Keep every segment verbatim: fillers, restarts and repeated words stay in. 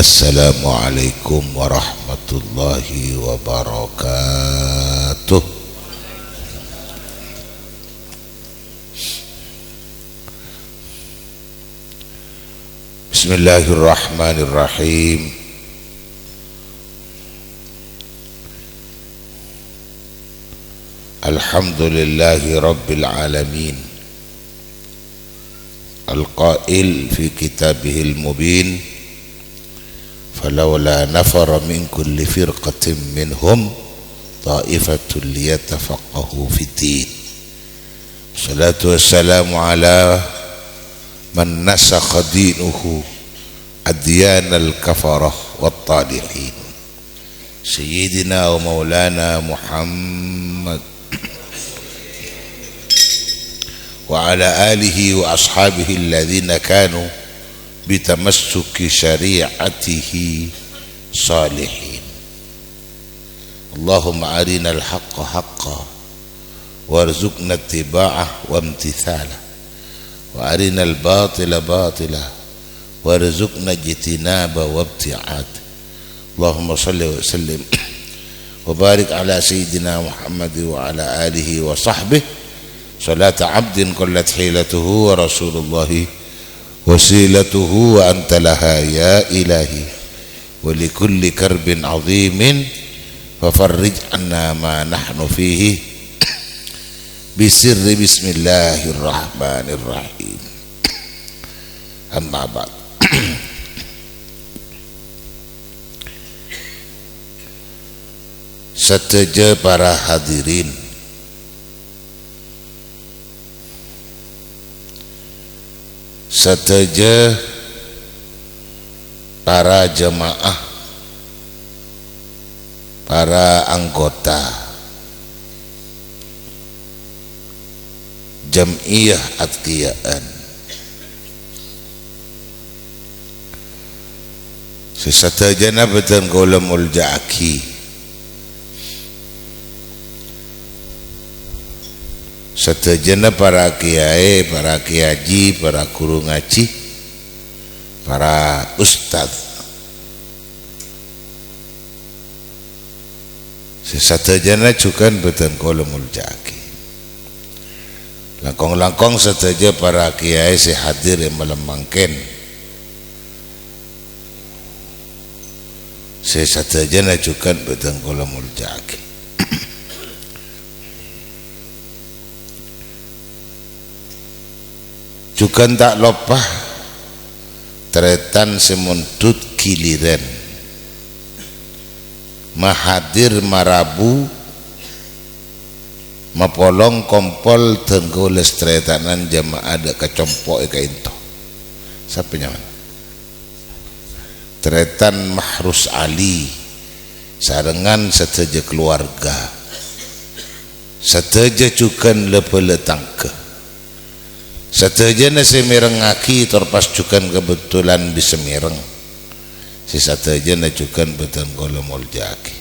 Assalamualaikum warahmatullahi wabarakatuh. Bismillahirrahmanirrahim. Alhamdulillahi rabbil alamin. Al-qail fi kitabihil mubin, "Falaula nafara min kulli firqatin minhum ta'ifatun liyatafaqqahu fid din." Salatu wassalamu ala man nasakha dinuhu adyanal kafarah wat talihin. Sayyidina wa maulana Muhammad wa ala alihi wa ashabihi alladhina kanu bitamassuki syari'atihi salihin. Allahumma arinal haqqa haqqa warzuqna ittiba'ah wa imtithalah. Wa arinal batila batila warzuqna ijtinaba wa ibti'ad. Allahumma shalli wa sallim wa barik ala sayyidina Muhammad wa ala alihi wa sahbihi. Salata abdin qallat hilatuhu wa rasulullahi wasilatuhu wa anta laha ya ilahi. Wa li kulli karbin azimin fafarrij anna ma nahnu fihi. Bisirri bismillahirrahmanirrahim. Amma ba'd. Sadhâjâ para hadirin, sadhâjâ para jamaah, para anggota jam'iyah atqiyaan. Sè sadhâjâna bhâdhân kaulâ molja'aghi. Sadhâjâna para kiyaè, para kiyaji, para ghuru ngajhi, para ustad. Sè sadhâjâna jhughân bhâdhân kaulâ molja'aghi. Langkong-langkong sadhâjâ para kiyaè sè hadir è malem mangkèn. Sè sadhâjâna jhughân bhâdhân kaulâ molja'aghi. Jhughân ta' loppa tarètan sè mondhut ghilirân. Mahadir marabu, mapolong kompol dhân kaulâ sataretanan jamaah dâ' ka compo'è ka'ènto. Sapa nyamana? Tarètan Mahrus Ali, sarengngan sadhâjâ kalowarga. Sadhâjâ jhughân la-bhâlâ tangghâ. Sadhâjâna sè mèrengngaghi tor pas jhughân kabhendherrân bisa mèreng. Sè sadhâjâna jhughân bhâdhân kaulâ molja'aghi.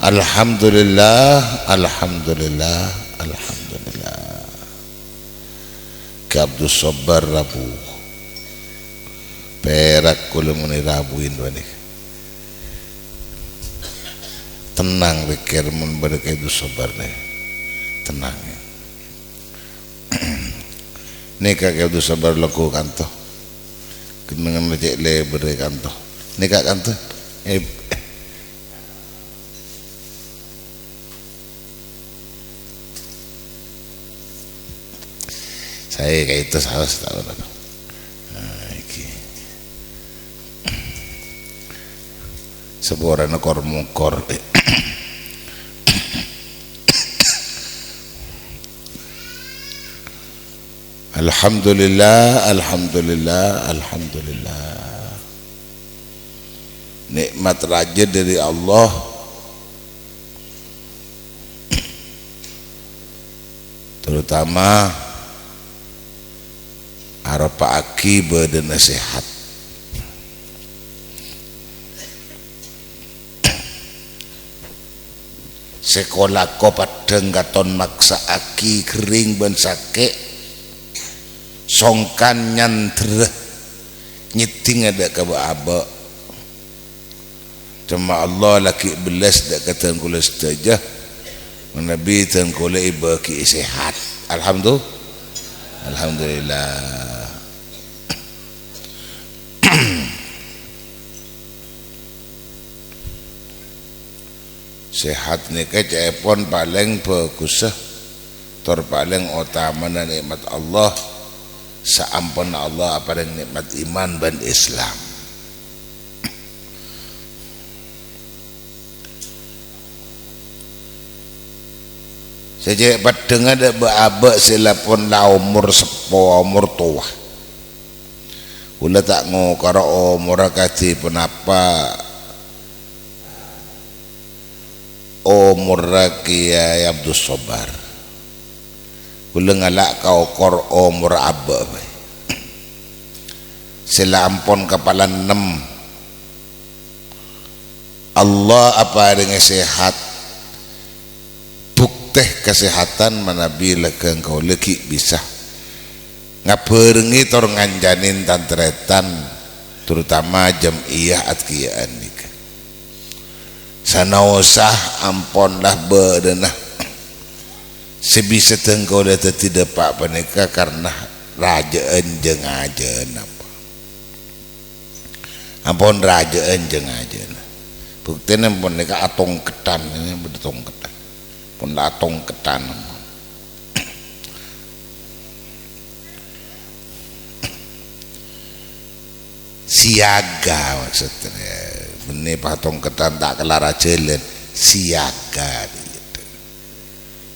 Alhamdulillah, alhamdulillah, alhamdulillah. Kè Abdus Sobbar rabu. Pèra' kaulâ mon èrabuin panèka. Tennang pèkkèr mon bâdâ Kè Abdus Sobbar nè. Tennang. Nèka Kè Abdus Sobbar longghu kanto. Kennengnganna cè' lèbârrâ kanto. Nèka kanto. Eh, Saè ka'ènto saos ta' ora. Nah, iki. Saporana kor-mokor. Alhamdulillah, alhamdulillah, alhamdulillah. Nikmat rajâ dâri Allah. Terutama aropa'aghi bâdâna sehat. Sè kolako peddhâng katon maksa'aghi ghering bân sakè', songkan nyandherrâ. Nyeddhingnga dâ' ka bâ'-abâ'. Coma Allah la ghi' bellas dâ' ka dân kaulâ sadhâjâ, manabi dân kaulâ èbâghi'i sehat. Alhamdu-, Alhamdulillah. Sehat nèka ca'èpon palèng bhâghussa, tor palèng otamana nè'mat Allah, saamponna Allah aparèng nè'mat iman bân Islam. Sè cè' peddhângnga dâ' bâ'-abâ' sè la pon la omor seppo, omor towa. Kaulâ ta' ngokora omorra kadhi ponapa omorra Kèyaè Abdus Sobar. Kaulâ ngala' ka okor omor abâ' bhâi. Sè la ampon kapala ennem. Allah aparèngè sehat. Buktè kasehatan manabi laghâng kaulâ ghi' bisa ngabhârengè tor ngancanè tan-tarètan, terutama jam'iyah adhiyâ'ân nèka. Sanaossa ampon la bâdâna sè bisa dân kaulâ dhâddhi dâpa' panèka karna rajâ'ân jâ-ngajâ'ân apa. Ampon rajâ'ân jâ-ngajâ'ân. Buktèna ampon nèka atongkeddhân, nèka bâdâ tongkeddhân. Pon la atongkeddhân. Siaga maksudnya. Bânnè patongkeddhân ta' kèra ajhâlân. Siaga.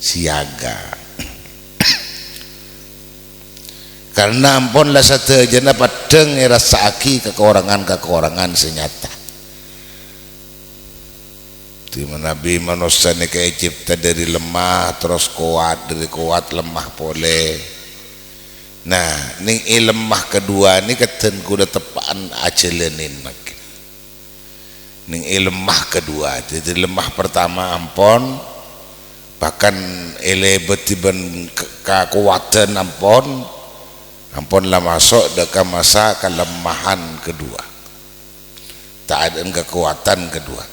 Siaga. Karna ampon la sadhâjâna peddhâng èrassa'aghi kakorangan-kakorangan sè nyata. Dimma manabi manossa nèka ècèpta dâri lemah, terros kowat, dâri kowat lemah polè. Nah, nèng è lemah kedua nèka dân kaulâ teppa'an ajhâlânin mangkèn. Nèng è lemah kedua, dhâddhi lemah pertama ampon, bahkan èlèbâdhi bân k-, kakowadhân ampon, ampon la maso' dâ' ka masa kalemahan kedua. Ta' adâ'ân kakowadhân kedua.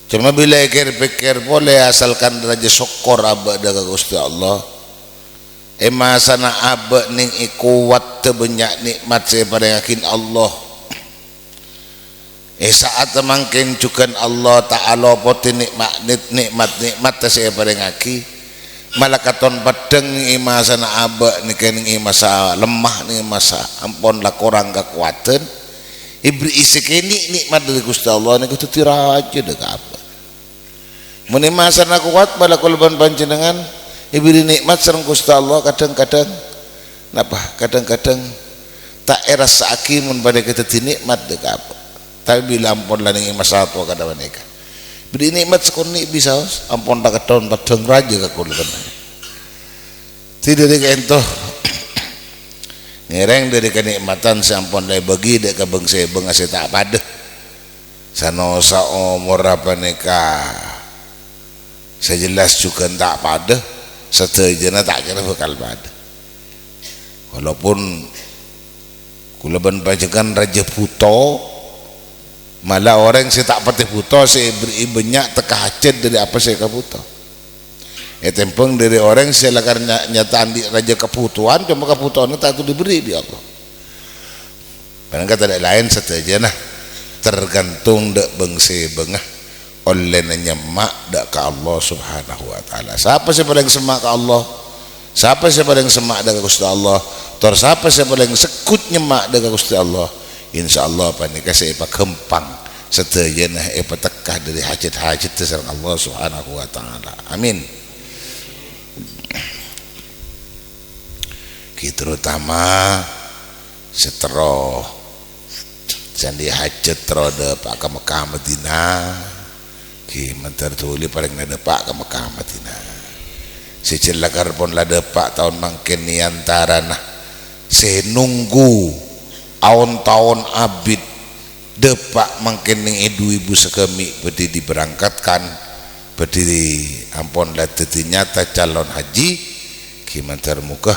Coma bilâ èkèr-pèkkèr polè, asalkan rajâ sokkor abâ' dâ' ka Ghustè Allah. È masana abâ' nèng èkowadhâ bânnya' nè'mat sè èparèngaghi Allah. È sa'at mangkèn jhughân Allah ta' alopodhi nè'ma-, nèt-, nè'mat-nè'mat sè èparèngaghi. Mala katon peddhâng è masana abâ' nèka nèng è masa lemah, nèng è masa ampon la korang kakowadhân. Èberri'i sè kènè' nè'mat dâri Ghustè Allah nèka dhâddhi rajâ dâ' ka abâ'. Mon è masana kowat, mala kaulâ bân panjhennengngan èberri' nè'mat sareng Ghustè Allah, kadhâng-kadhâng, napa, kadhâng-kadhâng ta' èrassa'aghi mon panèka dhâddhi nè'mat dâ' ka abâ'. Tapè bilâ ampon la nèng è masa towa kadhâ' panèka, èberri' nè'mat sakonè' bisa, ampon ta' katon peddhâng rajâ ka kaulâ bân. Dhâddhi dâri ka'ènto, ngèrèng dâri kanè'matan sè ampon la èbâghi dâ' ka bâng-sèbângnga sè ta' padâ. Sanaossa omorra panèka sè jelas jhughân ta' padâ, sadhâjâna ta' kèra bhâkal padâ. Walaupun kaulâ bân panjhennengngan rajâ bhuto, mala orèng sè ta' patè bhuto sè èberri'i bânnya' tekka hajhât dâri apa sè èkabhuto. Ètèmbhâng dâri orèng sè lakar nya-, nyata andi' rajâ kabhutowan, coma kabhutowanna ta' tao èberri' bi' Allah. Panèka tadâ' laèn sadhâjâna tergantung dâ' bâng-sèbângnga ollèna nyemma' dâ' ka Allah Subhanahu wa Ta'ala. Sapa sè palèng semma' ka Allah? Sapa sè palèng semma' dâ' ka Ghustè Allah? Tor sapa sè palèng segghut nyemma' dâ' ka Ghustè Allah? Insyaallah panèka sè èpaghâmpang sadhâjâna èpatekka dâri hajhât-hajhâddhâ sareng Allah Subhanahu wa Ta'ala. Amin. Ghi terutama sè terro sè andi' hajhât terro dâpa' ka Mekkah Madinah, ghi mandhâr dhuli palèng la dâpa' ka Mekkah Madinah. Sè jhâ' lakar pon la dâpa' taon mangkèn è antarana sè nunggu aon-taon abit dâpa' mangkèn nèng è du èbu sagâmè' bhâdhi diberangkatkan, bhâdhi ampon la dhâddhi nyata calon haji, ghi mandhâr moghâ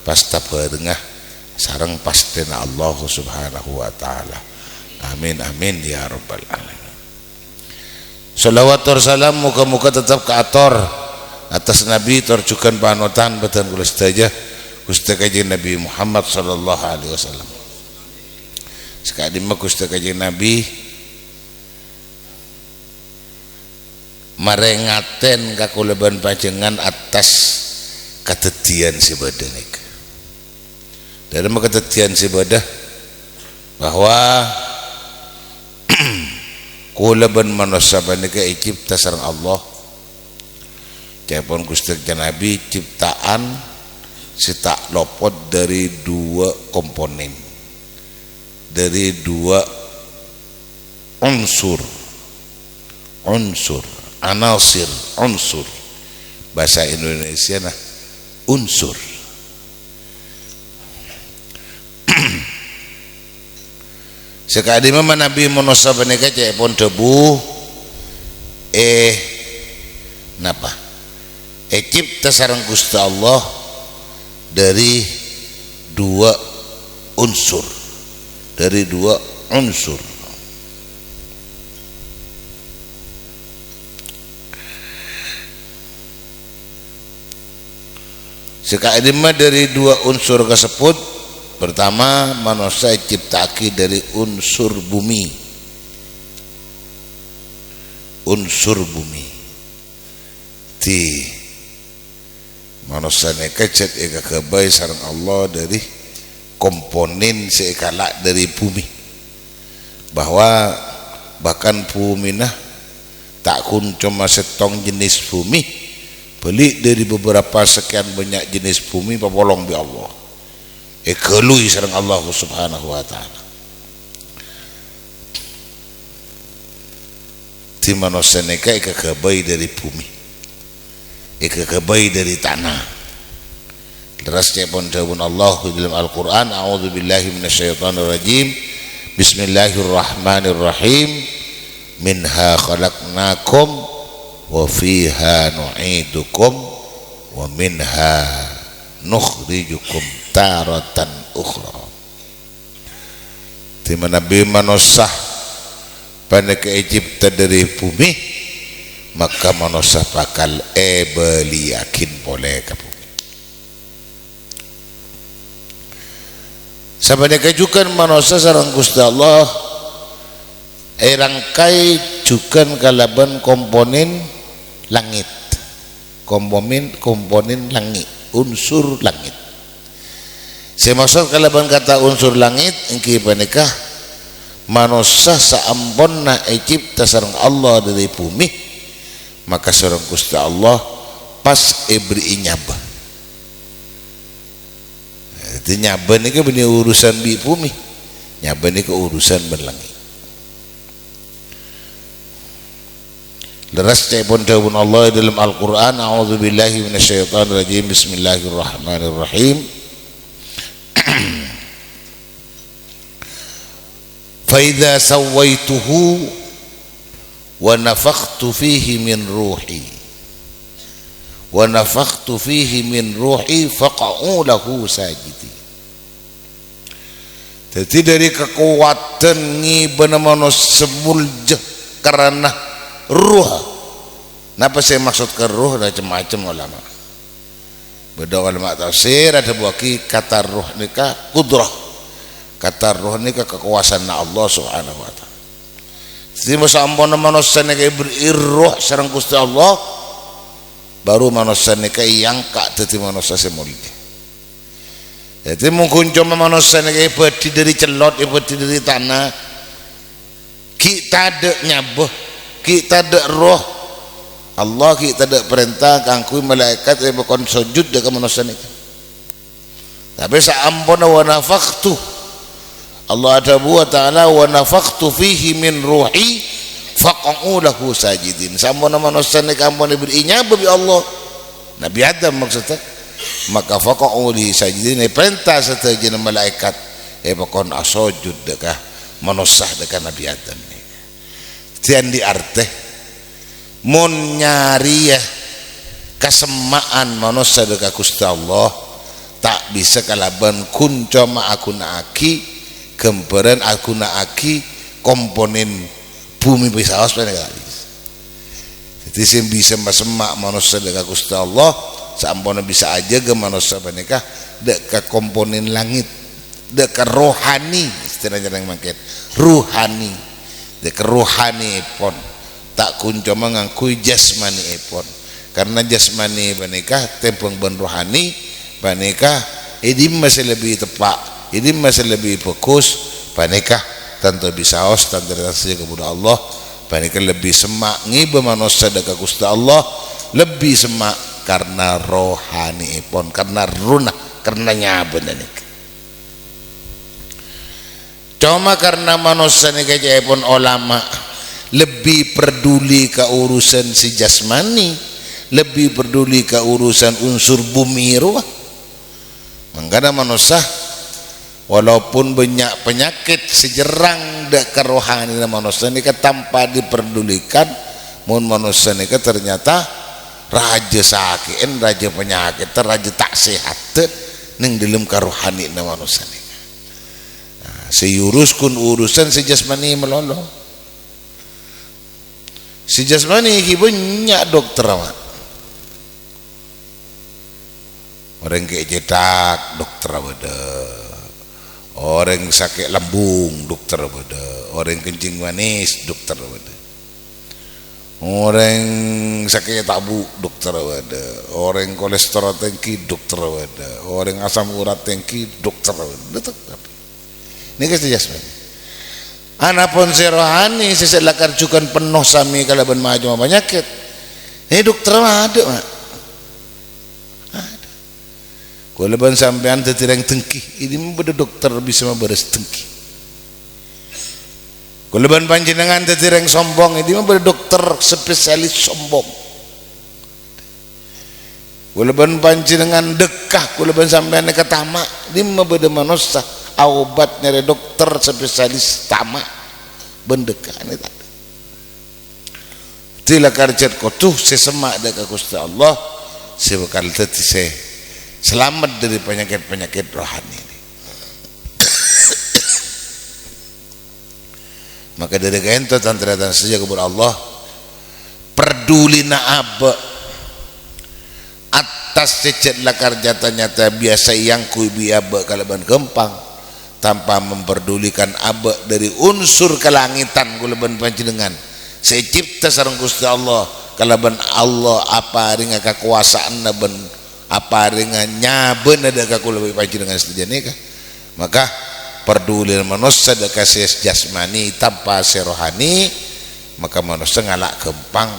pas tabhârengnga sareng pastèna Allah Subhanahu wa Ta'ala. Amin, amin, ya rabbal alamin. Shalawat tor salam moghâ-moghâ tetep kaator attas Nabi tor jhughân panotan bhâdhân kaulâ sadhâjâ, Ghustè Kanjeng Nabi Muhammad sallallahu alaihi wasallam. Sakadimma Ghustè Kanjeng Nabi marè ngatèn ka kaulâ bân panjhennengngan attas kadhâddhiyân sè bâdâ nèka. Dhâri kadhâddhiyân sè bâdâ bahwa kaulâ bân manossa panèka ècipta sareng Allah. Ca'èpon Ghustè Kanjeng Nabi ciptaan sè ta' lopot dhâri duwâ' komponen, dhâri duwâ' unsur. Unsur, anasir, unsur. Bhâsa Indonesiana unsur. Sakadimma manabi manossa panèka ca'èpon dhâbu, eh, napa? Ècipta sareng Ghustè Allah dhâri duwâ' unsur. Dhâri duwâ' unsur. Sakadimma dhâri duwâ' unsur kasebbhut, pertama, manossa ècipta'aghi dhâri unsur bhumè. Unsur bhumè. Di manossa nèka jhât èkaghâbây sareng Allah dhâri komponen sè èkala' dhâri bhumè. Bahwa bahkan bhumina ta' ghun coma sèttong jenis bhumè, bâli' dhâri beberapa sekian banyak jenis bhumè papolong bi' Allah. Èghâlui sareng Allah Subhanahu wa Ta'ala. Di manossa nèka èkaghâbây dhâri bhumè. Èkaghâbây dhâri tana. Lerres ca'èpon dhâbuna Allah di dalam Al-Qur'an, "A'udzubillahi minasyaitonirrajim. Bismillahirrahmanirrahim. Minha khalaqnakum wa fiha nu'idukum wa minha nukhrijukum taratan ukhra." Di manabi manossa panèka ècipta dhâri bhumè, maka manossa bhâkal èbâliyaghin polè ka bhumè. Sapanèka jhughân manossa sareng Ghustè Allah èrangkai jhughân kalabân komponen langit. Komponen, komponen langit, unsur langit. Sè maksod kalabân kata unsur langit èngghi panèka manossa saamponna ècipta sareng Allah dhâri bhumè, maka sareng Ghustè Allah pas èberri'i nyabâ. Dhâddhi nyabâ nèka bânnè urusan bi' bhumè. Nyabâ nèka urusan bân langit. Lerres ca'èpon dhâbuna Allah è dâlem Al-Qur'an, "A'udzubillahi minasyaitonirrajim. Bismillahirrahmanirrahim. Fa idza sawwaituhu wa nafakhtu fihi min ruhi. Wa nafakhtu fihi min ruhi faq'u lahu sajidin." Dhâddhi, dhâri kakowadhân ngibâna manossa moljâ karana ruh. Napa sè maksod ka ruh? Macem-macem ulama. Bâdâ ulama tafsir adhâbuwâghi kata ruh nèka qudrah. Kata ruh nèka kakowasaanna Allah Subhanahu wa Ta'ala. Dhâddhi, samponna manossa nèka èberri'i ruh sareng Ghustè Allah, baru manossa nèka èangka' dhâddhi manossa sè moljâ. Dhâddhi, mon ghun coma manossa nèka èbâdhi dhâri cellot, èbâdhi dhâri tana, ghi' tadâ' nyabâ, ghi' tadâ' roh. Allah ghi' tadâ' parènta kaangghuy malaèkat èpakon sojud dhâ' ka manossa nèka. Tapè saamponna wa nafakhtu, Allah adhâbu wa ta'ala, "Wa nafakhtu fihi min ruhi faq'u lahu sajidin." Saamponna manossa nèka ampon èberri'i nyabâ bi' Allah, Nabi Adam maksodda, maka faq'u lahu sajidin, èparènta sadhâjâna malaèkat èpakon asojud dhâ' ka manossa, dhâ' ka Nabi Adam nèka. Dhâddhi andi' artè, mon nyarèya Kasemma'an manossa dâ' ka Ghustè Allah ta' bisa kalabân ghun coma aghuna'aghi ghâmbhârân, aghuna'aghi komponen bhumè bisaos panèka ta' bisa. Dhâddhi sè bisa masemma' manossa dâ' ka Ghustè Allah, saamponna bisa ajâgâ manossa panèka dâ' ka komponen langit, dâ' ka rohani, istilana orèng mangkèn, rohani, dâ' ka rohanièpon. Ta' ghun coma ngangghuy jasmanièpon. Karna jasmani panèka tèmbhâng bân rohani panèka è dimma sè lebbi teppa', è dimma sè lebbi bhâghus, panèka tanto bisaos, tan-tarètan sadhâjâ kabulâ Allah, panèka lebbi semma' ngèbâ manossa dâ' ka Ghustè Allah, lebbi semma' karna rohanièpon, karna ruhna, karna nyabâna nèka. Coma karna manossa nèka ca'èpon olama lebbi perduli ka urusan sè jasmani, lebbi perduli ka urusan unsur bhumè rowa. Mangkana manossa, walaupun bânnya' panyakèt sè nyerrang dâ' ka rohanina manossa nèka tanpa diperdulikan, mon manossa nèka ternyata rajâ sakè'en, rajâ panyakèdhân, rajâ ta' sehatta neng dâlem karohanina manossa nèka. Nah, sè èurus ghun urusan sè jasmani malolo. Sè jasmani ghi' bânnya' dokterra, Ma'. Orèng kè' cèthak, dokterra bâdâ. Orèng sakè' lambung, dokterra bâdâ. Orèng kencing manis, dokterra bâdâ. Orèng sakè' tabu', dokterra bâdâ. Orèng kolesterol tèngghi, dokterra bâdâ. Orèng asam urat tèngghi, dokterra bâdâ. Dokter, tapi nèka sè jasmani. Anapon sè rohani, sè, sè lakar jhughân penno samè kalabân macemma panyakèt, nèka dokterra bâdâ, Ma'. Bâdâ. Kaulâ bân sampèyan dhâddhi rèng dengki, è dimma bâdâ dokter bisa mabârâs dengki. Kaulâ bân panjhennengngan dhâddhi rèng sombong, è dimma bâdâ dokter spesialis sombong. Kaulâ bân panjhennengngan dâkka, kaulâ bân sampèyan nèka tama', è dimma bâdâ manossa aobât nyarè dokter spesialis tama' bân dâkka, nèka ta'. Dhâddhi lakar jhât kodhu sè semma' dâ' ka Ghustè Allah, sè bhâkal dhâddhi sè salamet dâri panyakèt-panyakèt rohani. Maka dâri ka'dinto, tan-tarètan sadhâjâ kabulâ Allah, perdulina abâ' attas sè jhât lakar nyata-nyata biyasa èangghuy bi' abâ' kalabân ghâmpang, tanpa memperdulikan abâ' dâri unsur kalangèdhân kaulâ bân panjhennengngan sè ècèpta sareng Ghustè Allah, kalabân Allah aparènga kakobâsa'anna bân aparènga nyabâna dâ' ka kaulâ bân panjhennengngan sadhâjâ nèka. Maka, perdulina manossa dâ' ka sè jasmani tanpa sè rohani, maka manossa ngala' ghâmpang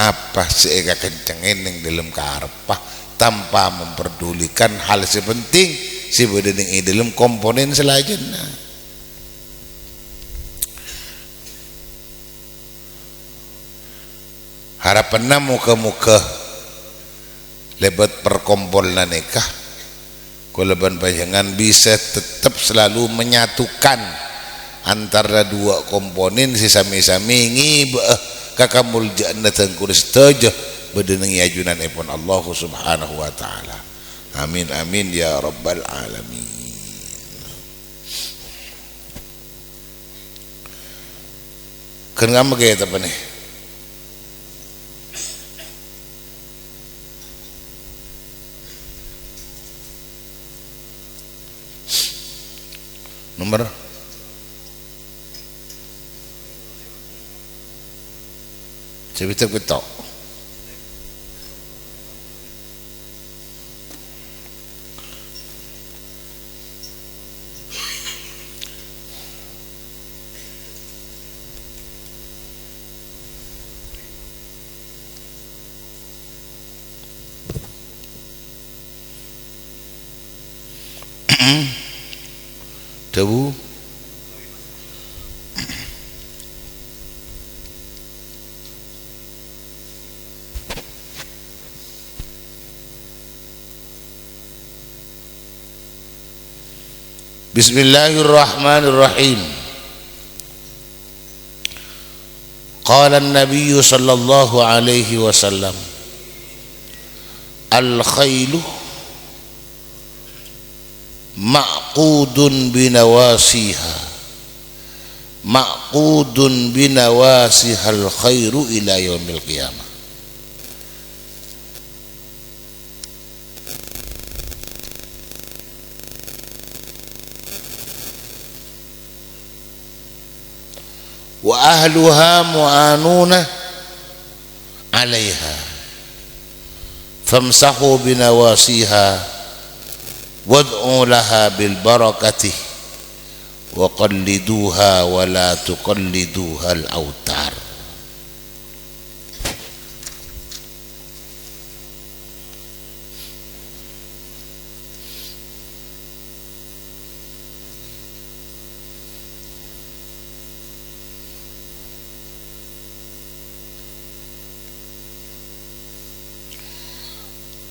apa sè èkakencengngè neng dâlem karebbhâ, tanpa memperdulikan hal sè penting sè bâdâ neng è dâlem komponen salajânna. Harapanna moghâ-moghâ lèbât parkompolanna nèka, kaulâ bân panjhennengngan bisa tettep salalu menyatukan antara duwâ' komponen sè samè-samè ngèbâ'â ka kamoljâ'ânna dhân kaulâ sadhâjâ bâdâ neng è ajunanèpon Allah Subhanahu wa Ta'ala. Amin, amin, ya rabbal alamin. Ghân ngambek ya, tepene. Nomor. Sè pètto' pètto'. Dhâbu. Bismillahirrahmanirrahim. Qala an-Nabiyyu sallallahu alaihi wasallam, Al-khailu ma'qudun binawasiha. Ma'qudun binawasihal khairu ila yaumil qiyamah. Wa ahluha mu'anuna 'alaiha. Famsahu binawasiha wad'u laha bil barakati wa qalliduha wa la tuqalliduhal autar.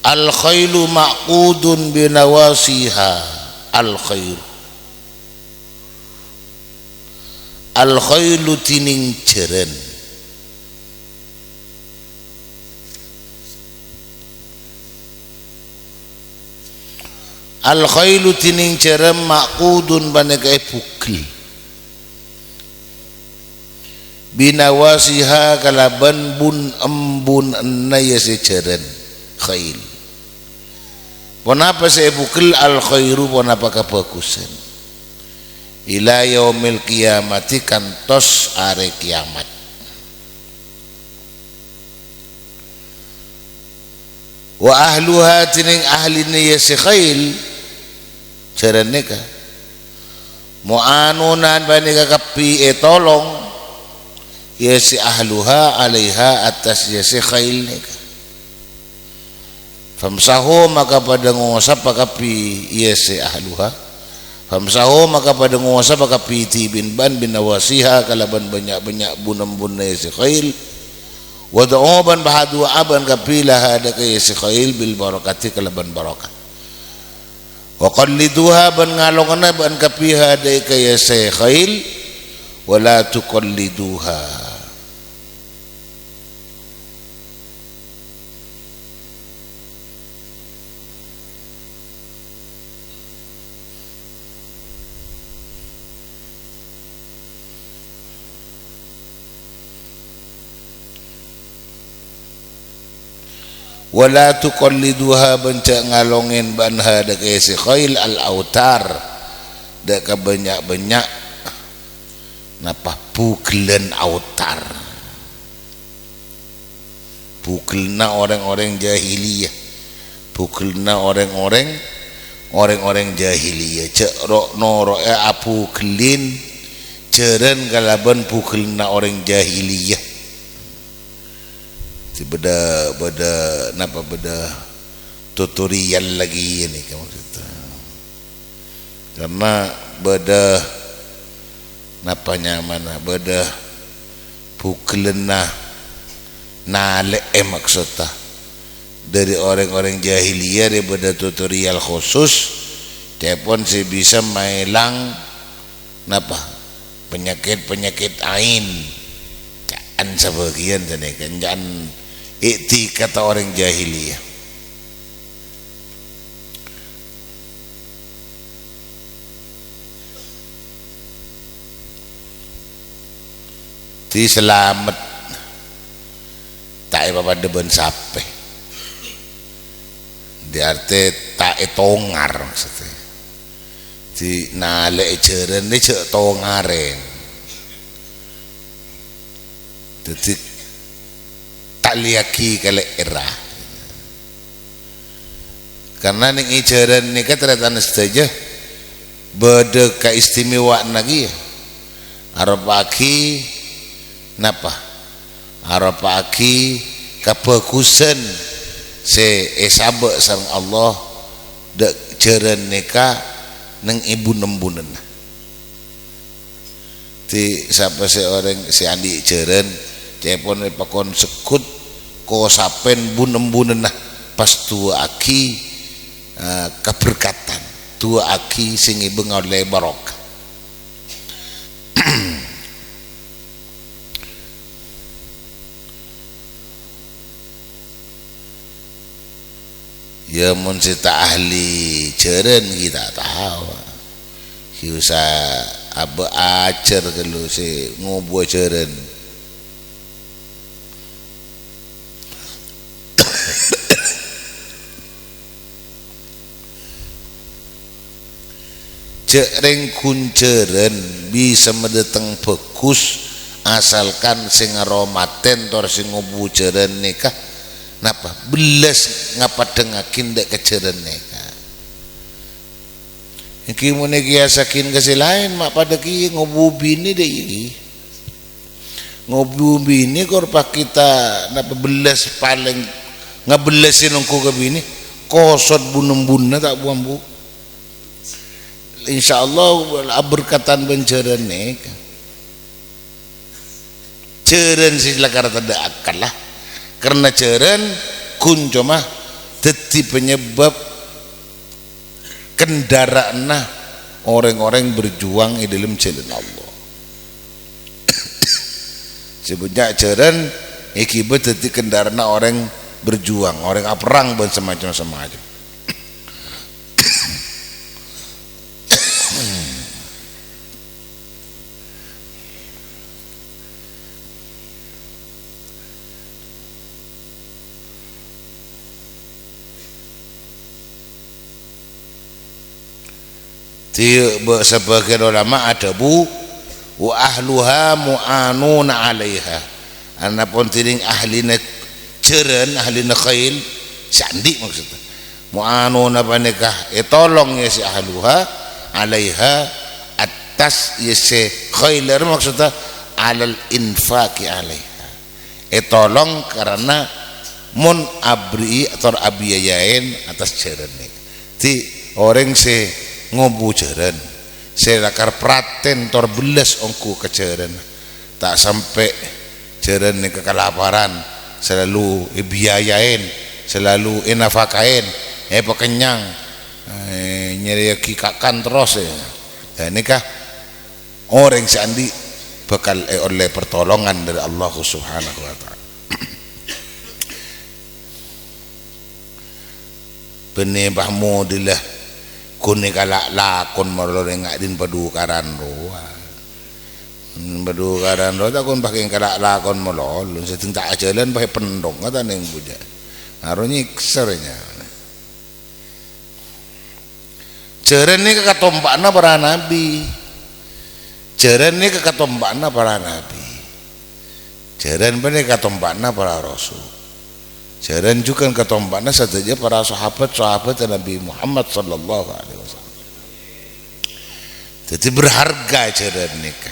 Al-khailu ma'qudun binawasiha. Al-khailu. Al-khailu dhinèng jhârân. Al-khailu dhinèng jhârân ma'qudun panèka èbugel. Binawasiha kalabân bun-embunna ya sè jhârân khail. Ponapa sè èbugel al-khairu, ponapa kabhâghusân? Ila yaumil qiyamati, kantos arè kiyamat. Wa ahluha, dhinèng ahlinna ya sè khail, jhârân nèka, mu'anuna panèka kabbhi ètolong, ya sè ahluha 'alaiha, attas ya sè khail nèka. Famsahu, maka padâ ngosapa kabbhi, ya sè ahluha. Famsahu, maka padâ ngosapa kabbhi dhibi' bân binawasiha kalabân bânnya'-bânnya' bun-embunna ya sè khail. Wad'u, bân padu'a'a bân kabbhi laha dâ' ka ya sè khail bil barakati kalabân barokah. Wa qalliduha, bân ngalongana bân kabbhi ha dâ' ka ya sè khail, wa la tuqalliduha. Wa la tuqalliduha, bân jhâ' ngalongè bân ha dâ' ka ya sè khail al-autar, dâ' ka bânnya'-bânnya', napa, bugellân autar. Bugellânna orèng-orèng jahiliyah. Bugellânna orèng-orèng, orèng-orèng jahiliyah. Jhâ' ro-, noro'è abugellin jhârân kalabân bugellânna orèng jahiliyah. Sè bâdâ, bâdâ, napa, bâdâ tutorial lagi ini, maksudnya. Karena bâdâ, napa nyamana, bâdâ bugellânna nalè'è, maksudnya. Dâri orèng-orèng jahiliyah rè bâdâ tutorial khusus, ca'èpon sè bisa maèlang, napa, penyakit-penyakit ain. Ca'an sabâgiyân sanèka, ca'an i'tikadda orèng jahiliyah. Dhi salamet, ta' èpapadâ bân sapè. Dhi artè ta' ètongar, maksudnya. Dhi nalè'è jhârân nè jhâ' tongarè. Dâddhi, ta' lèyaghi kalè'èrra. Karna nèng è jhârân nèka, tarètan sadhâjâ, bâdâ kaistimewaanna kèya. Aropa'aghi napa? Aropa'aghi kabhâghusân sè èsabâ' sareng Allah dâ' jhârân nèka nèng è bun-embunanna. Dhi, sapa sè orèng sè andi' jhârân, ca'èpon èpakon segghut kosapèn bun-embunanna, pas du'aaghi, eh, kaberkatan, du'aaghi sè ngèbâ ngaollè barokah. Ya, mon sè ta' ahli jhârân ghi' ta' tao. Ghi' usa abâ' ajhâr ghâllu sè ngobuwâ jhârân. Jhâ' rèng ghun jhârân bisa madâteng bhâghus, asalkan sè ngaromatè tor sè ngobuwâ jhârân nèka napa? Bellas ngapaddhângaghi dâ' ka jhârân nèka. Èngghi mon èkèyasaaghi ka sè laèn, ma' padâ kèya ngobuwâ binè dâ' iyâ kèya. Ngobuwâ binè kor pakèta napa bellas palèng ngabellasè nongko ka binè, kosot bu-nembuna ta' bu-ambu. Insyaallah aberkatan bân jhârân nèka. Jhârân sè lakar tadâ' akkalla. Karna jhârân ghun coma dhâddhi penyebab kendaraanna orèng-orèng berjuang è dâlem jhâlân Allah. Sè bânnya' jhârân èghibâ dhâddhi kendaraanna orèng berjuang, orèng aperrang bân samacem-samacem. Di-, be-, sebagian ulama adhâbu, "Wa ahluha mu'anuna 'alaiha." Anapon dhinèng ahlina jhârân, ahlina khail, sè andi' maksudnya. Mu'anuna panèka ètolong ya si ahluha, 'alaiha, attas ya si khail, maksudnya 'alal infaqi 'alaiha. Ètolong karana mon aberri'i ator abiyayaèn attas jhârân nèka. Dhi, orèng sè ngobu jhârân, sè lakar pratèn tor bellas ongghu ka jhârân, ta' sampè' jhârân nèka kalaparan, salalu èbiyayaèn, salalu ènafakaèn, èpakennyang, eh, nyarèyaghi kakan terros, ya. Dan nèka orèng sè andi' bhâkal èollè pertolongan dâri Allah Subhanahu wa Ta'ala. Bânnè pahmo dhilâ ghun èkala' lakon malolo rèng ka'dhin padhukaran rowa. Hmm, padhukaran rowa ta' ghun pakè èkala' lakon malolo, sèdhing ta' ajhâlân pakè penthong kata neng bujâ. Aro nyèksa rènya. Jhârân nèka katompa'na para nabbhi. Jhârân nèka katompa'na para nabbhi. Jhârân panèka katompa'na para rasul. Jhârân jhughân katompa'na sadhâjâ para sahabat-sahabat Nabi Muhammad sallallahu alaihi wasallam. Dhâddhi berharga jhârân nèka.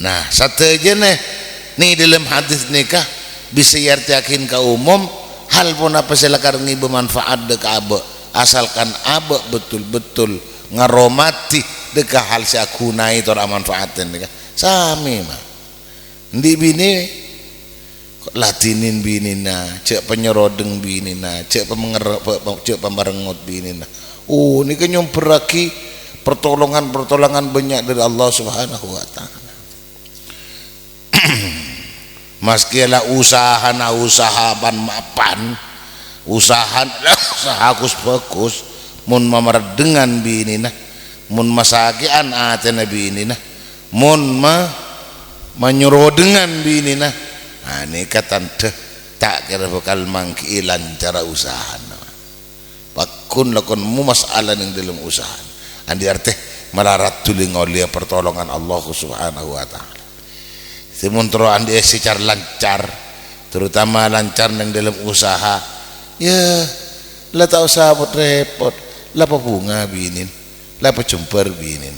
Nah, sadhâjâna nè dâlem hadis nèka bisa èartèyaghin ka umum, hal ponapa sè lakar ngibâ manfaat dâ' ka abâ', asalkan abâ' betul-betul ngaromati dâ' ka hal sè aghunai tor amanfaatè nèka. Samè, ma'. Andi' binè, ladhinin binèna, jhâ' panyorodheng binèna, jhâ' pamènger-, pa-, pa-, jhâ' pamarengngot binèna. Oh, nèka nyombhârraghi pertolongan-pertolongan bânnya' dâri Allah Subhanahu wa Ta'ala. Maskè la usahana usaha pan-mapan, usahana la usaha ghus-bhâghus, mon mamaraddhângan binèna, mon masakè'an atèna binèna, mon ma-, manyorodhângan binèna, ah, nèka tandhâ ta' kèra bhâkal mangghi'i lancarra usahana. Pagghun lakon mu mas'ala neng dâlem usaha. Andi' artè malarat dhuli ngolèya pertolongan Allah Subhanahu wa Ta'ala. Sè mon terro andi' sè car-lancar, terutama lancar neng dâlem usaha, ya, la ta' osa repot-repot, la pabhunga binèn, la pajembhâr binèn.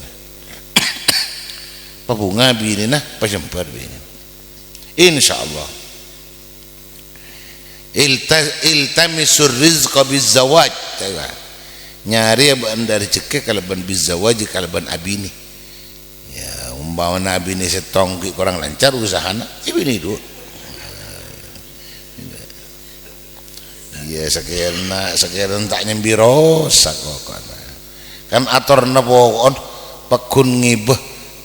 Pabhunga binèna, pajembhâr binèna. Insyaallah. Ilta-, iltamisur rizqa bizzawaj. Nyarè bâ'na rejhekkè kalabân bizzawaj, kalabân abinè. Ya, umpamana abinè sèttong ghi' korang lancar usahana, abinè du. Iyâ, sakèna, sakèna ta' nyambi rosak pokokna. Kan atorna poko'en pagghun ngibâ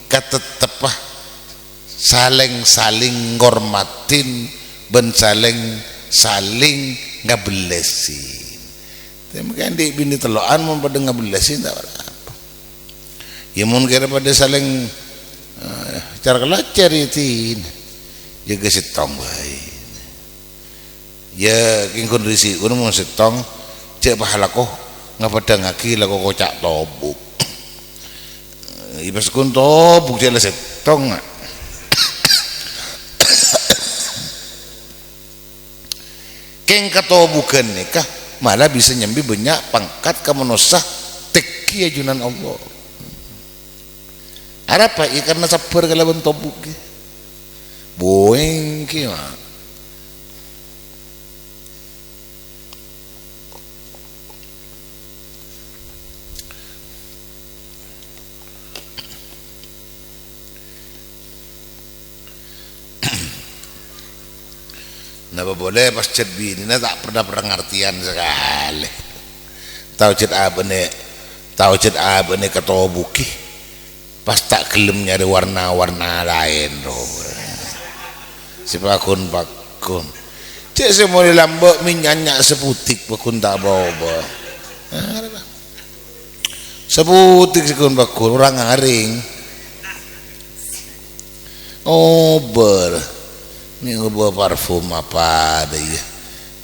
katetteppa salèng-salèng ngormatin bân salèng-salèng ngabellasè. Tè mangkèn andi' binè tello'an mon padâ ngabellasi ta' arapa. Yâ mon kèra padâ salèng, eh, car-kalacar yâ dinah. Jâgâ sèttong bhâi. Yâ kèng ghun risi' ghun mon sèttong, jhâ' pahalako ngapadhângaghi lako koca' tobuk. Yâ pas ghun tobuk jhâ' la sèttong, a. Kèng katobughân nèka mala bisa nyambi bânnya' pangkat ka manossa tèngghi è ajunan Allah. Arapa? Yâ karna sabbhâr kalabân tobuk, ghi. Boèng, ghi, ma. Napa polè pas cè' binèna ta' pernah pernah ngartèyan sakalè. Tao cè' abâ'na, tao cè' abâ'na katobughâ. Pas ta' ghellem nyarè warna-warna laèn, ro. Sè paghun-paghun. Cè' sè molè lambâ' mè' nyanya' sè putèk paghun ta' bâ-obâ. Nah, Saputik sè ghun-paghun, orèng ngarèng. Obâr. Nèng obâ parfum apa dâ' iyâ.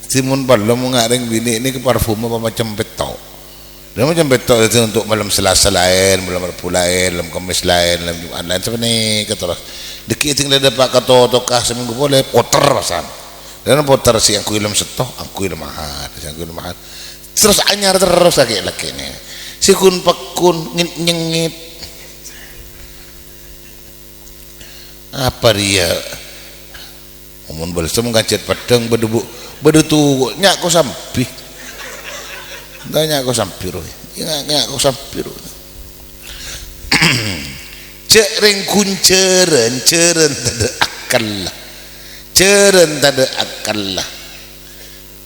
Sè mon palem ngarèng binè' nèka parfum apa macem pètto'. Dâ' macem pètto' dâddhi untuk malem Selasa laèn, malem Rebbhu laèn, malem Kemmès laèn, malem Jum'at laèn, sapanèka terros. Dâgghi' ding la dâpa' ka totoka seminggu polè, poter pasan. Dâ' poter sè angghuy lem Sètto, angghuy lem Ahad, sè angghuy lem Ahad. Terros anyar terros laghi'-laghi'na. Sè ghun-paghun, ngit-nyengngit. Apa rèya? Mon balsem kan cè' peddhâng bâdâ bu-, bâdâ tu-, nya' ko sambi. Enta nya' ko sambi, ro. Nya', nya' ko sambi, ro. Cè' rèng ghun jhârân, jhârân tadâ' akkalla. Jhârân tadâ' akkalla.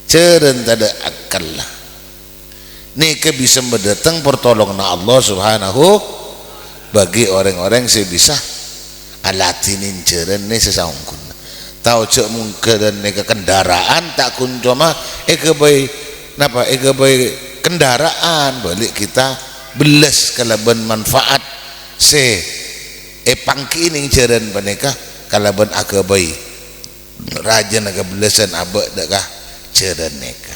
Jhârân tadâ' akkalla. Nèka bisa madâteng partolonganna Allah Subhanahu bagi orèng-orèng sè bisa aladhinè jhârân nè sè saongghuna. Tao jhâ' mongghâlân nèka kendaraan ta' ghun coma èghâbây, napa, èghâbây kendaraan, bâli' kita bellas kalabân manfaat sè èpangghi'i nèng jhârân panèka kalabân aghâbây. Rajâna kabellasân abâ' dâ' ka jhârân nèka.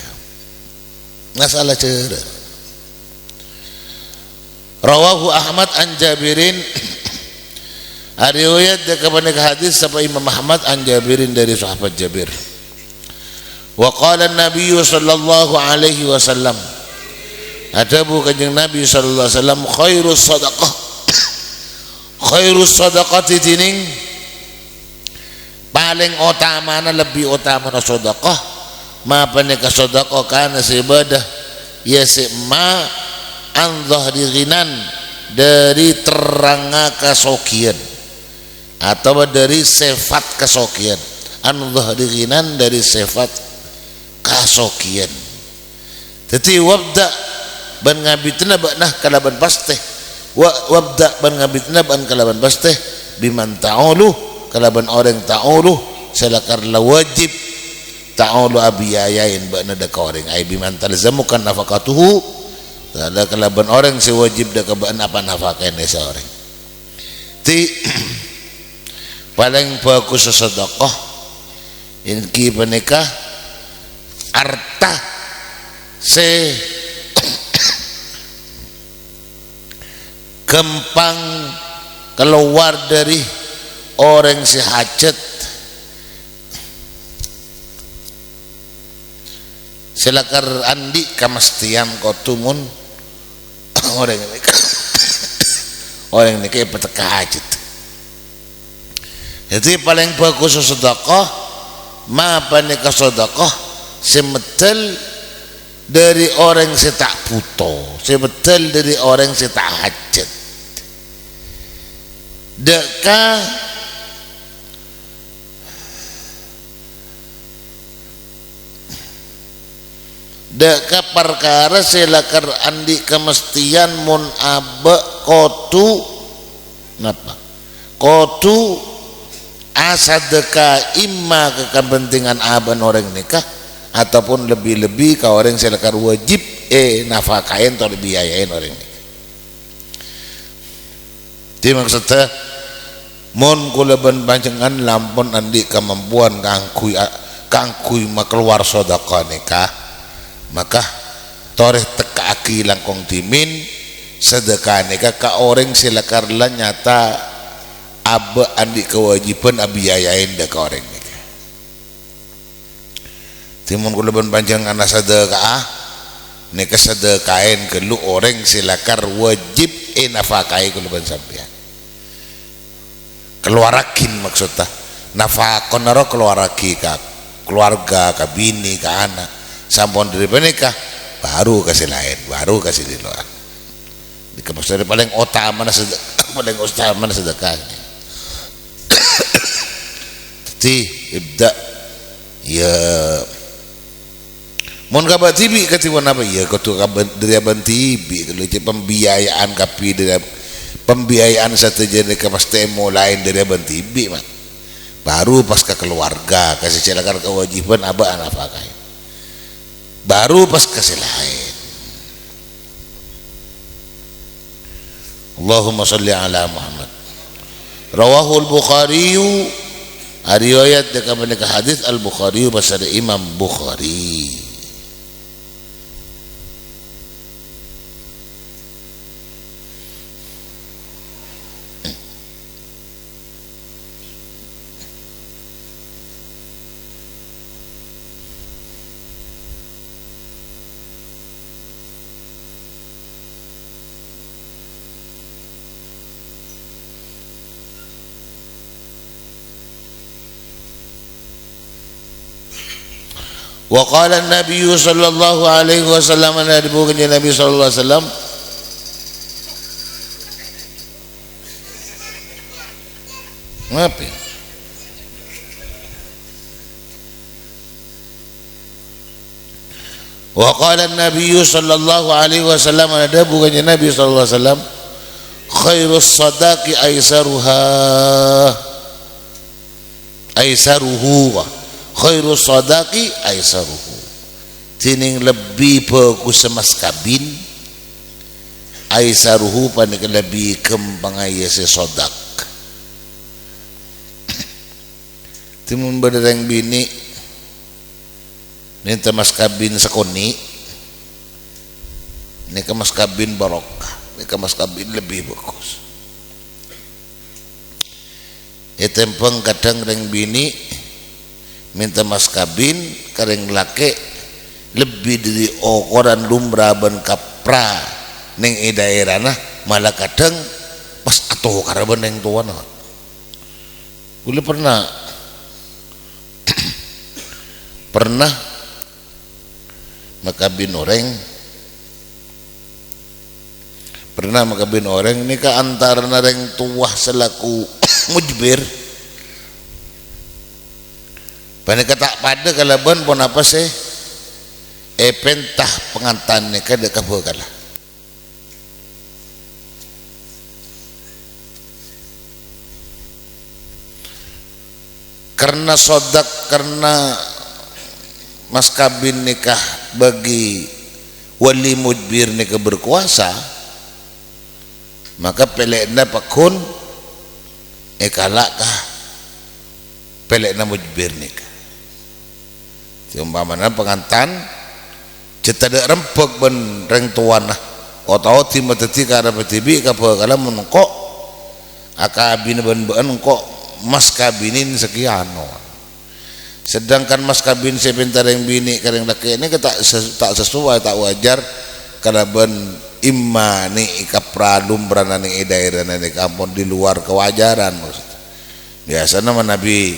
Masalah jhârân. Rawahu Ahmad an Jabirin. Ariwayat dâ' ka panèka hadis sapa Imam Ahmad an Jabirin dâri sahabat Jabir. Wa qala an-Nabiyyu sallallahu alaihi wasallam. Adhâbu Kanjeng Nabi sallallahu alaihi wasallam, "Khairus sadaqah." Khairus sadaqati dhinèng palèng otamana, lebbi otamana sadaqah, ma panèka sadaqah kana sè bâdâ, ya sè ma an dhahri ghinan, dâri terrangnga kasoghiyân, atabâ dâri sèfat kasoghiyân. An dhahri ghinan, dâri sèfat kasoghiyân. Dhâddhi, wabda' bân ngabidhâna bâ'na kalabân pastè. Wa-, wabda' bân ngabidhâna bâ'na kalabân pastè. Biman ta'ulu, kalabân orèng ta'ulu, sè lakar la wajib ta'ulu abiyayaèn bâ'na dâ' ka orèng. Ai biman talzamuka nafaqatuhu, la kalabân orèng sè wajib dâ' ka bâ'na apa nafakana sè orèng. Ti-, palèng bhâghus sadaqah, èngghi panèka arta sè ghâmpang kalowar dâri orèng sè hajhât, sè lakar andi' kamastèyan kodhu mon orèng nèka, orèng nèka èpateka hajhât. Dhâddhi, palèng bhâghus sadaqah, ma panèka sadaqah sè meddhâl dâri orèng sè ta' bhuto, sè meddhâl dâri orèng sè ta' hajhât. Dâ' ka Dâ' ka parkara sè lakar andi' kamastèyan mon abâ' kodhu napa? Kodhu asadâka imma ka kapentingan abâ'na orèng nèka, ataupun lebbi-lebbi ka orèng sè lakar wajib ènafakaè tor èbiayaè orèng nèka. Dhâddhi, maksodda, mon kaulâ bân panjhennengngan la ampon andi' kamampuan kaangghuy a-, kaangghuy makalowar sadhâka nèka, maka torè tekka'aghi langkong dhimèn sadhâka nèka ka orèng sè lakar la nyata abâ' andi' kawâjibhân abiayaè dâ' ka orèng nèka. Dhâddhi, mon kaulâ bân panjhennengngan asadhâka'a, nèka sadhâkaèn ghâllu orèng sè lakar wâjib ènafakaè kaulâ bân sampèyan. Kalowarraghi, maksodda. Nafaqah nèro kalowarraghi ka kalowarga, ka binè, ka ana'. Sampon dâri panèka, baru ka sè laèn, baru ka sè lèlo'an. Nèka maksodda palèng otamana sed-, palèng otamana sadhâka. Dhâddhi, ibda', ya, mon ka bâ' dhibi' kadhi ponapa, ya, kodhu ka bân-, dâri abân dhibi', ghâllu, cè' pembiayaan kabbhi dâri ab-, pembiayaan sadhâjâ nèka pastè molaè dâri abân dhibi', Mat. Baru pas ka kalowarga, ka sè lakar kawâjibhân abâ' anafakaè. Baru pas ka sè laèn. Allahumma shalli ala Muhammad. Rawahul Bukhariyu, ariwayat dâ' ka panèka hadis Al-Bukhariyu, pasal Imam Bukhari. Wa qala an-nabiyyu sallallahu alaihi wasallam, adhâbu Kanjeng Nabi sallallahu alaihi wasallam, ngapa? Wa qala an-nabiyyu sallallahu alaihi wasallam, adhâbu Kanjeng Nabi sallallahu alaihi wasallam, "Khairus sadaqi aisaruha, aisaruhu, khairus sadaqi aisaruhu." Dhinèng lebbi bhâghussa mas kabin, aisaruhu panèka lebbi ghâmpangnga èsè sodaq. Dhâddhi, mon bâdâ rèng binè' mènta mas kabin sakonè', nèka mas kabin barokah, nèka mas kabin lebbi bhâghus. Ètèmbhâng kadhâng rèng binè' mènta mas kabin ka rèng lakè' lebbi dâri okoran lumra bân kapra nèng è dhaèrana, mala kadhâng pas atokara bân rèng towana. Kaulâ pernah, pernah makabin orèng, pernah makabin orèng nèka antarana rèng towa salaku mujbir. Panèka ta' padâ kalabân ponapa sè èpènta pangantan nèka dâ' ka bhâkalla. Karna sodaq, karna mas kabin nèka bagi wali mujbir nèka berkuasa, maka pèlèna pagghun èkala' ka pèlèna mujbir nèka. Sè ompamana pangantan, jhâ' tadâ' rembhâk bân rèng towana, otabâ dimma dhâddhi karebbhâ dhibi' ka bhâkalla mon engko' akabina bân bâ'na engko' mas kabinin sakèyan. Sedangkan mas kabin sè èpènta rèng binè' ka rèng lakè' nèka ta' ses-, ta' sesuai, ta' wajar kalabân imma nèng è kapra lumrana nèng è dhaèrana nèka ampon di luar kewajaran, maksud. Biyasana manabi,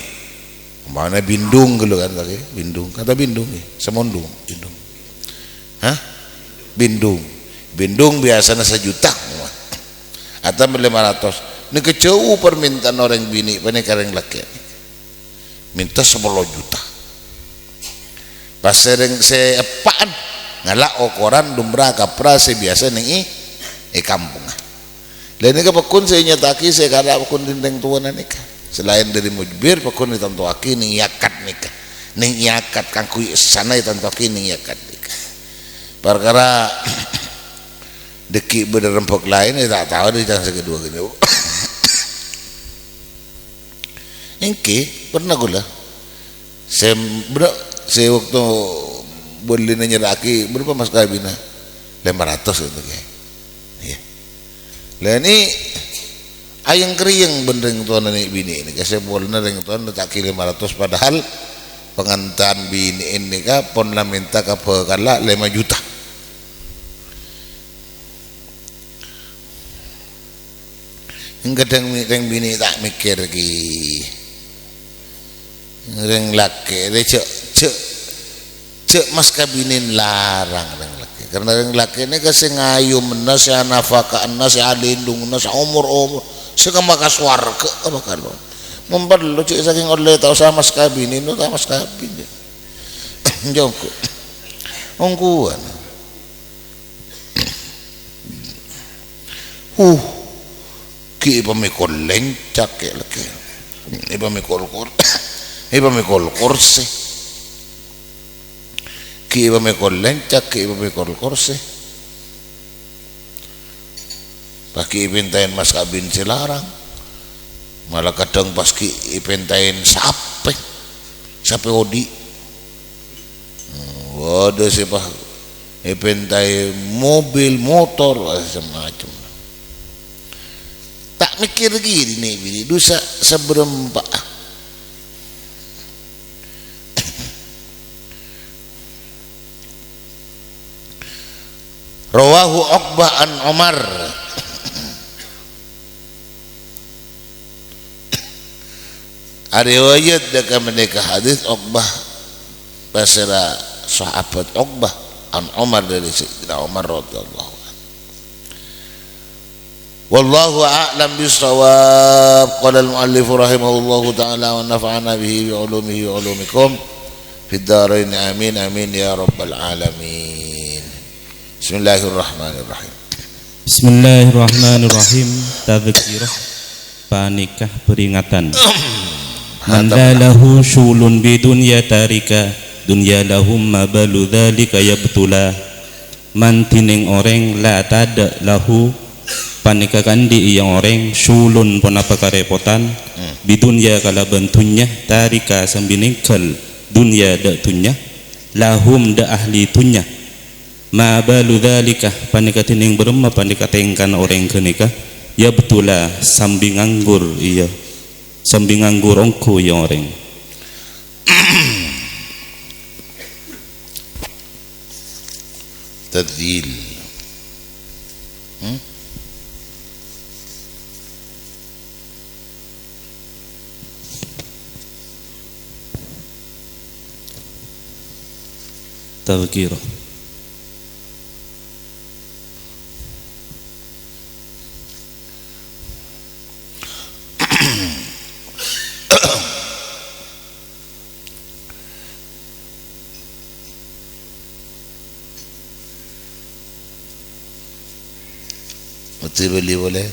umpamana bindung ghâllu kan, tadi bindung. Kata bindung, ya, samondung, bindung. Hah? Bindung. Bindung biyasana sajuta. Atau lima ratus. Nèka jhâu parmintaan orèng binè' panèka rèng lakè'. Mènta sapolo juta. Pas sèrèng sè eppa'an ngala' okoran lumra kapra sè biyasa nèng è, è kampongnga. Lha nèka pagghun sè ènyata'aghi sè èkala' pagghun rèng towana nèka. Salaèn dâri mujbir pagghun ètantowaghi nèng è akad nèka. Nèng è akad kaangghuy sè sana ètantowaghi nèng è akad nèka. Parkara dhâggi' bâdâ rembhâk laèn, ya, ta' tao dâri ca'na sè kaduwâ ghâni. Èngghi, pernah kaulâ. Sè, bâdâ, sè bâkto bâlina nyerra'aghi, bârâmpa mas kabinna? Lèma ratos, gitu, ya. Iyâ. Lah, nè, ayang-kerriyang bân rèng towana nè' binè' nèka, sè polana rèng towana ta' kèra lèma ratos, padahal pangantan binè' nèka pon la mènta ka bhâkalla lèma juta. Kadhâng mi-, rèng binè' ta' mèkkèr, ghi. Rèng lakè' rè jhâ', jhâ', jhâ' mas kabinèn larang rèng lakè'. Karna rèng lakè' nèka sè ngayomèna, sè anafaka'ana, sè alindhungana, sè omor-omor, sè kemma ka sowarghâ apa kalon. Mon parlo jhâ' sakèng ollè ta' osa mas kabinèn, ta' mas kabin, jhâ'. Jhâ' ongghu. Ongghuwân. Huh, ghi' èpamèkol lèncak kè' lakè'. Èpamèkol kor-, èpamèkol korsè. Ghi' èpamèkol lèncak, ghi' èpamèkol korsè. Pas ghi' èpèntaèn mas kabin sè larang. Mala kadhâng pas ghi' èpèntaèn sapè. Sapè odi'. Hmm, bâdâ sè pas èpèntaè mobil, motor, macem-macem. Ta' mèkkèr ghi' nè' binè' dhusa sabârâmpa. Rawahu Uqbah an Umar. Ariwayat dâ' ka mènèka hadis Uqbah, pasèra sahabat Uqbah, an Umar, dâri Sayyidina Umar radhiyallahu anhu. Wallahu a'lam bissawab. Qala al-mu'allif rahimahullahu ta'ala wa nafa'ana bihi bi ulumihi wa ulumikum fid darain. Amin, amin ya rabbal alamin. Bismillahirrahmanirrahim. Bismillahirrahmanirrahim. Tadzkirah, panèka peringatan. Man la lahu syughulun bi dunya tarika dunya lahum ma balu dzalika yabtula. Man dhinèng orèng la tadâ' lahu, panèka kandhi' iyâ orèng, syughulun ponapa karèpotan, bi dunya kalabân dhunnya, tarika sambi nèngghâl dhunnya dâ' dhunnya, lahum dâ' ahli dhunnya. Ma balu dzalika, panèka dhinèng bârâmma panèka tèngkana orèng ghânèka, yabtula, sambi nganggur, iyâ, sambi nganggur ongghu iyâ orèng. Tadzil. Hmm? Tadzkirah. Mesti bâli polè.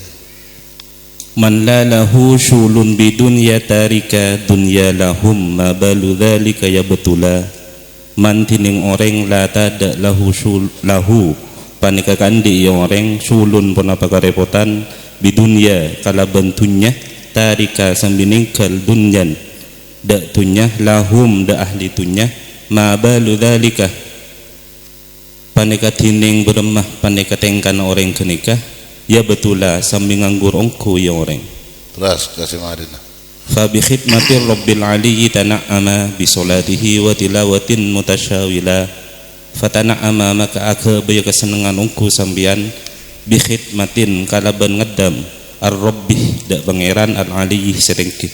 Man la lahu syughulun bi dunya tarika dunya lahum ma balu dzalika yabtula. Man dhinèng orèng la tadâ' lahu syul-, lahu, panèka kandhi' iyâ orèng, syughulun ponapa karèpotan, bi dunya kalabân dhunnya, tarika sambi nèngghâl dhunnya, dâ' dhunnya, lahum dâ' ahli dhunnya, ma balu dzalika, panèka dhinèng bârâmma panèka tèngkana orèng ghânèka, yabtula, sambi nganggur ongghu iyâ orèng. Terros ka sè marèna. Fa bi khidmatir Rabbil Aliyyi tana'ama bi sholatihi wa tilawatin mutasyawila. Fa tana'ama, maka aghâbâyâ kasennengngan ongghu sampèyan, bi khidmatin, kalabân ngèddhâm, ar-Rabbi, dâ' Pangèran, al-Aliyyi, sè tèngghi.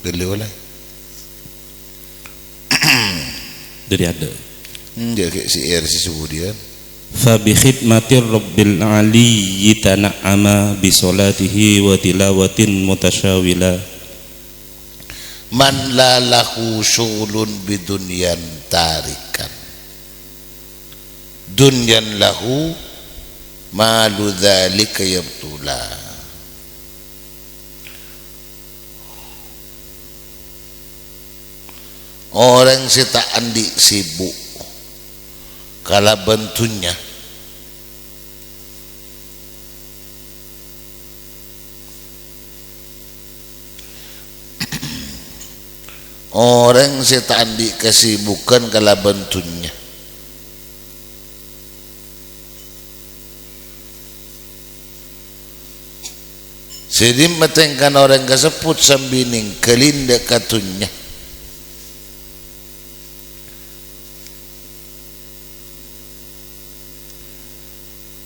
Ghâllu polè. Dâri adâ'. Enjâ' ghi' syair sè sabudiyân. Fa bi khidmatir Rabbil Aliyyi tana'ama bi sholatihi wa tilawatin mutasyawila. Man la lahu syughulun bi dunyan tarikan dunyan lahu malu dzalika yabtula. Orèng sè ta' andi' sibuk kalabân dhunnya. Orèng sè ta' andi' kasibukan kalabân dhunnya. Sè dimma tèngkana orèng kasebbhut sambi nèngghâlin dâ' ka dhunnya.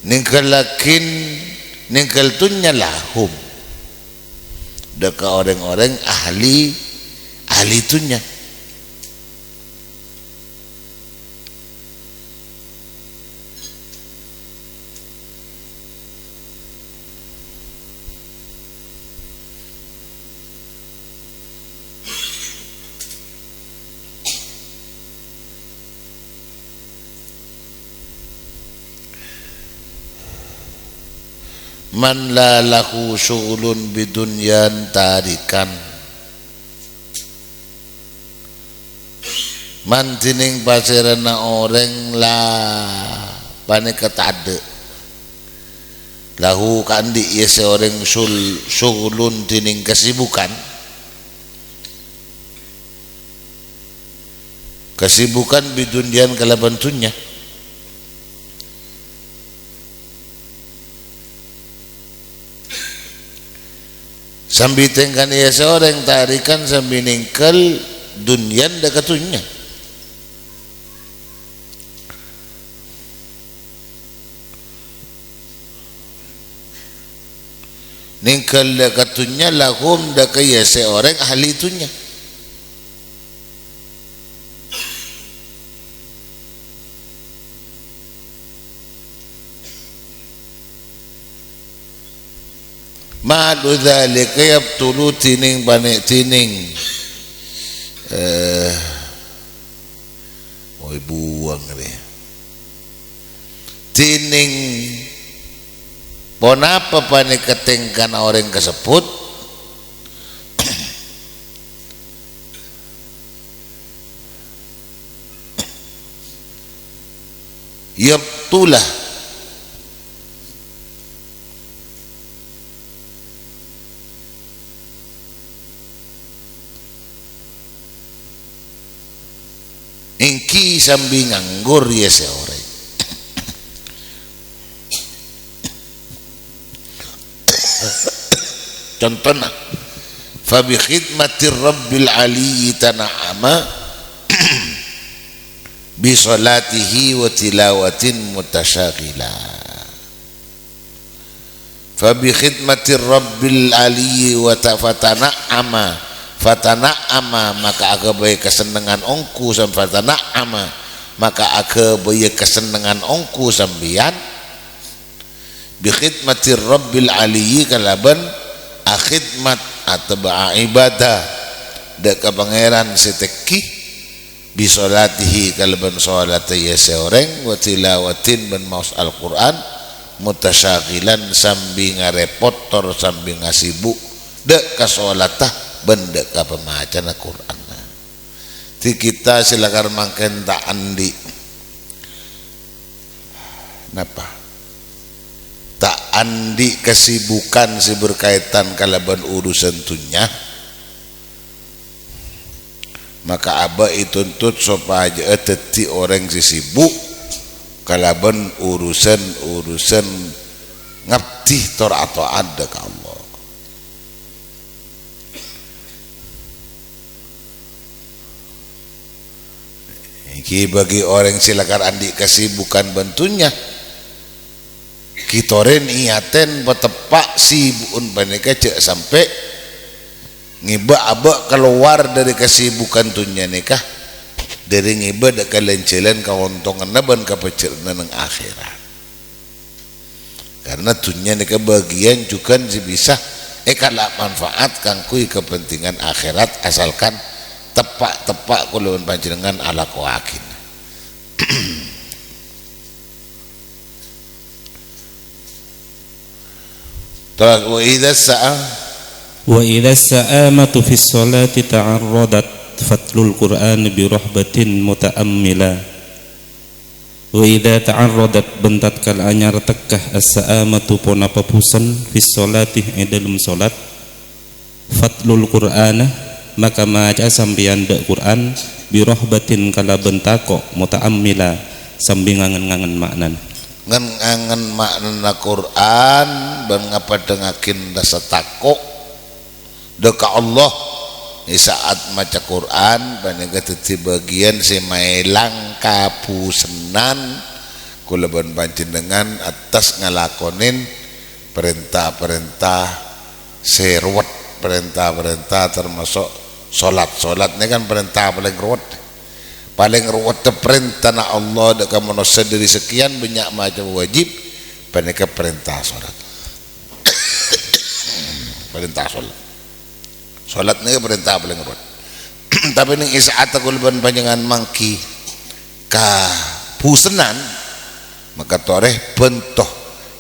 Nèngghâllaghin, nèngghâl dhunnya lahum. Dâ' ka orèng-orèng ahli, ahli dhunnya. Man la lahu syughulun bidunyan tarikan. Man dhinèng pasèrana orèng la panèka tadâ'. Lahu kaandi' iyâ sè orèng sul-, syughulun dhinèng kasibukan. Kasibukan bidunyan kalabân dhunnya. Sambi tèngkana iyâ sè orèng tarikan sambi nèngghâl dhunyan dâ' ka dhunnya. Nèngghâl dâ' ka dhunnya lahum dâ' ka iyâ sè orèng ahli dhunnya. Malu dzalika yabtulu dhinèng panè-, dhinèng, eh, oi, buwâng rè. Dhinèng ponapa panèka tèngkana orèng kasebbhut? Yabtula. Èngghi sambi nganggur iyâ sè orèng. Contona, "Fa bi khidmatir Rabbil Aliyyi tana'ama bi sholatihi wa tilawatin mutasyaghilah." Fa bi khidmatir Rabbil Aliyyi wa ta-, fatana'ama, fatana'ama, maka aghâbây kasennengngan ongghu sam-, fatana'ama, maka aghâbây kasennengngan ongghu sampèyan, bi khidmatir Rabbil Aliyyi, kalabân akhidmat atabâ ibadah dâ' ka Pangèran sè tèngghi, bi sholatihi, kalabân sholatta iyâ sè orèng, wa tilawatin, bân maos Al-Qur'an, mutasyaghilan, sambi ngarèpot tor sambi ngasibuk dâ' ka sholatta bân dâ' ka pamacana Qur'anna. Dhi kita sè lakar mangkèn ta' andi', napa? Ta' andi' kasibukan sè berkaitan kalabân urusan dhunnya. Maka abâ' ètuntut sopajâ'â dhâddhi orèng sè sibuk kalabân urusan-urusan ngabdi tor ata'at dâ' ka Allah. Èngghi bagi orèng sè lakar andi' kasibukan bân dhunnya. Ghi torè niyaten pateppa' sibu'en panèka jhâ' sampè' ngèbâ abâ' kalowar dâri kasibukan dhunnya nèka, dâri ngèbâ dâ' ka lan-jhâlân kaontonganna bân kapajhârâna neng akhèrat. Karna dhunnya nèka bâgiyân jhughân sè bisa èkala' manfaat kaangghuy kapentingan akhèrat, asalkan teppa'-teppa' kaulâ bân panjhennengngan alakowaghina. Terros, wa idza sa'a. Wa idza sa'amatu fis sholati ta'arradat. Fatlul Qur'an bi rahbatin muta'ammila. Wa idza ta'arradat, bân tatkala anyartèka, as-sa'amatu, ponapa bhusen, fis sholati, è dhâlem sholat, fatlul Qur'ana, maka maca'a sampèyan dâ' Qur'an, bi rahbatin, kalabân tako', muta'ammila, sambi ngangen-ngangen ma'nana. Ngen-ngangen ma'nana Qur'an bân ngapadhângngaghin rassa tako' dâ' ka Allah, è sa'at maca Qur'an, panèka dhâddhi bâgiyân sè maèlang kabhusennan kaulâ bân panjhennengngan attas ngalakonè parènta-parènta sè ruwet, parènta-parènta tamaso' sholat. Sholat nèka kan parènta palèng ruwet. Palèng ruwet parèntana Allah dâ' ka manossa dhâri sakèyan bânnya' macem wajib, panèka parènta sholat. Parènta sholat. Sholat nèka parènta palèng ruwet. Tapè neng è sa'at kaulâ bân panjhennengngan mangghi kabhusennan, maka torè bhânto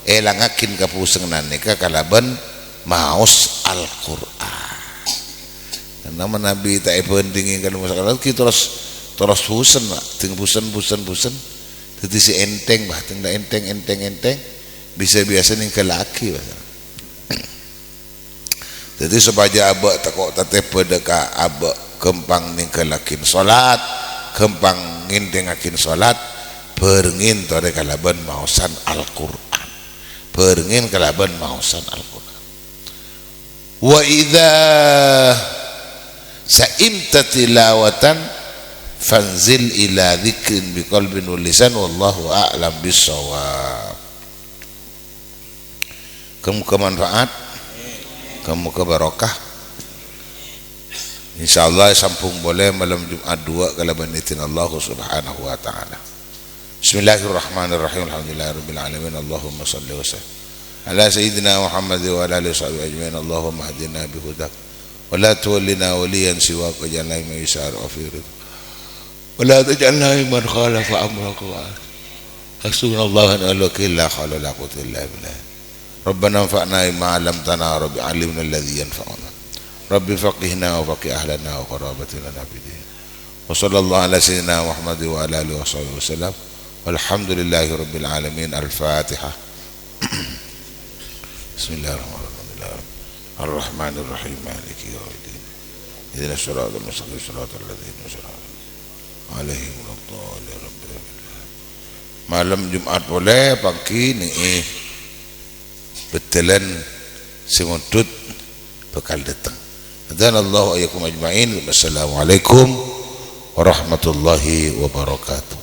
èlangngaghin kabhusennan nèka kalabân maos Al-Qur'an. Karna manabi ta' èbhândhingè kalabân maos Al-Qur'an, ghi terros, terros bhusen, Pak. Dhing bhusen, bhusen, bhusen. Dhâddhi sè ènthèng, Pak. Dhing la ènthèng, ènthèng, ènthèng. Bisa-bisa nèngghâllaghi, Pak. Dhâddhi, sopajâ abâ' tako' tatèbâ dâ' ka abâ' ghâmpang nèngghâllaghin sholat, ghâmpang ngènthèngngaghin sholat, bhârengngè torè kalabân maosan Al-Qur'an. Bhârengngè kalabân maosan Al-Qur'an. Wa idza sa'imta tilawatan fanzil ila dzikrin biqalbin wal lisan, wallahu a'lam bissawab. Muga-muga manfaat, muga-muga barokah. Insyaallah sambung polè malem Jumat duwâ' kalabân idin Allah Subhanahu wa Ta'ala. Bismillahirrahmanirrahim. Alhamdulillahirabbil alamin. Allahumma shalli wa sallim ala sayyidina Muhammad wa ala alihi wa sahbihi ajma'in. Allahumma hdina bi hudak wa la tuwallina waliyan siwak waj'alna mimman yusari'u fi ridhak. ولا تجعلنا ممن خالف أمرك وعصاك. حسبنا الله ونعم الوكيل، لا حول ولا قوة إلا بالله. ربنا انفعنا بما علمتنا، رب علمنا الذي ينفعنا، رب فقهنا وفقه أهلنا وقرابتنا في الدين. وصلى الله على سيدنا محمد وعلى آله وصحبه وسلم. والحمد لله رب العالمين. الفاتحة. بسم الله الرحمن الرحيم. الرحمن الرحيم. مالك يوم الدين. اهدنا الصراط المستقيم، صراط الذين أنعمت عليهم غير المغضوب عليهم ولا الضالين. Malem Jumat polè, panggi nèka bhâdhâlân sè mondhut bhâkal dâteng. Hadanallahu wa iyyakum ajma'in. Wassalamualaikum warahmatullahi wabarakatuh.